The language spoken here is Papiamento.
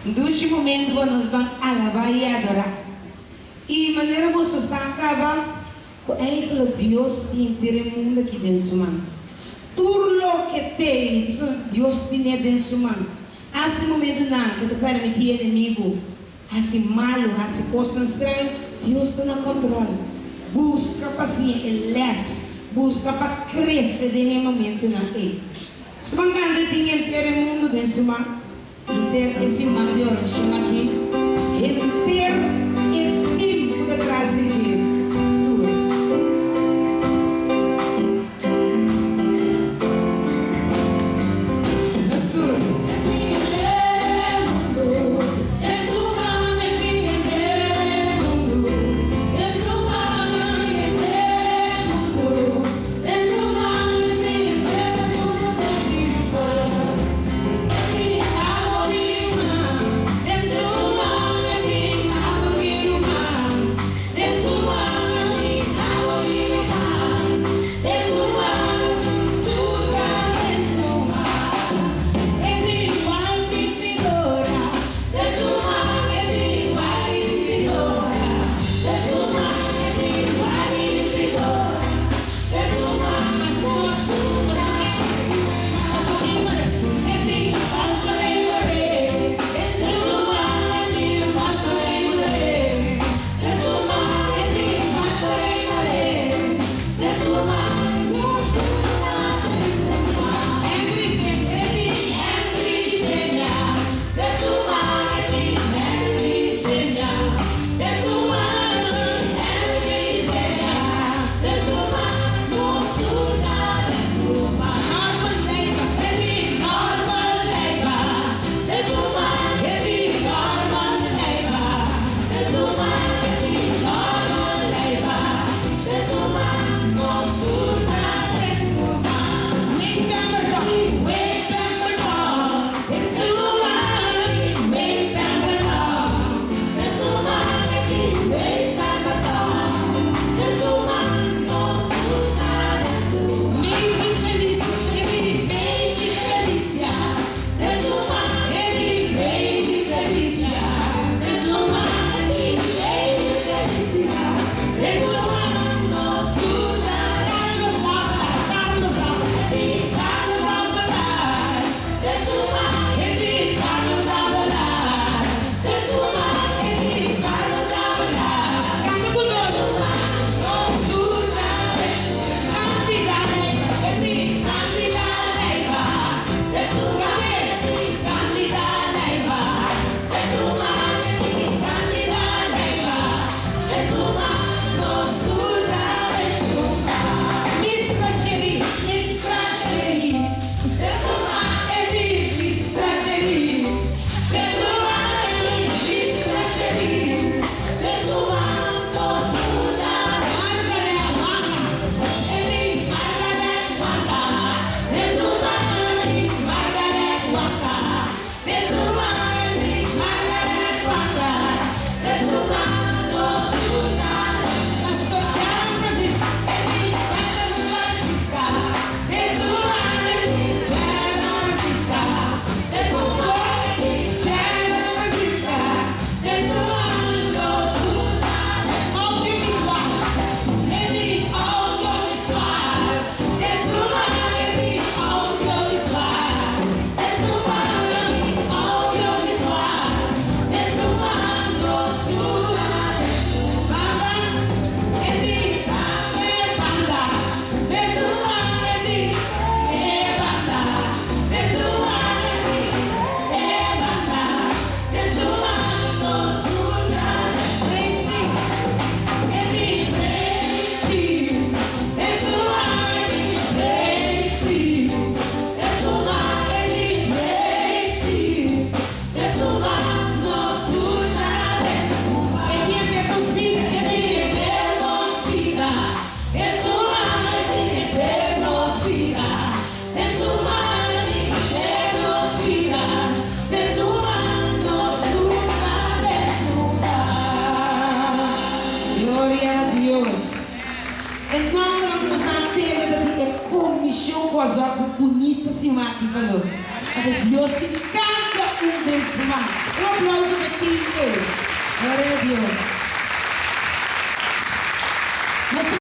Un dushi momento pa nos ban alabá i adorá. I manera boso sa kaba ku eigenlijk Dios tin henter e mundu aki den su man. Tur loke t'ei, Dios tin'é den su man. Hasta e momentunan ku e ta permití e enemigu hasi malu, hasi kosnan straño, Dios ta na kòntròl. Buska pa siña e lès, buska pa krese den e momentunan ei. Su man grandi tin henter e mundu den su man, henter e siman di orashon aki, henter e tim ku ta tras di dje, tur. Nos tur. Gloria na Dios. E nòmbernan ku nos a tende ta di e komishon ku a zòrg bunita siman aki pa nos. Anto Dios tin kada un den su man. Un aplauso pa e team ei. Gloria a Dios. Nos ta.